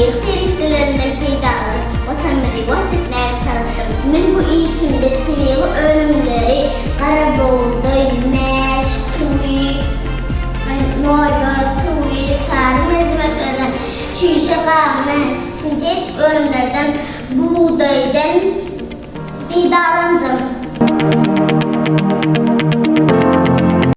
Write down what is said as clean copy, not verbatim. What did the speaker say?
Tebigy serişdelerinden peýdalanyp, Watanymyzy wasp etmäge çalyşdym. Men bu işimde tebigy önümleri, garabugdaý, mäş, tüwi, noýba, tüwi, sary merjimeklerden, çüýşe gabyny, sintetik önümlerden bug.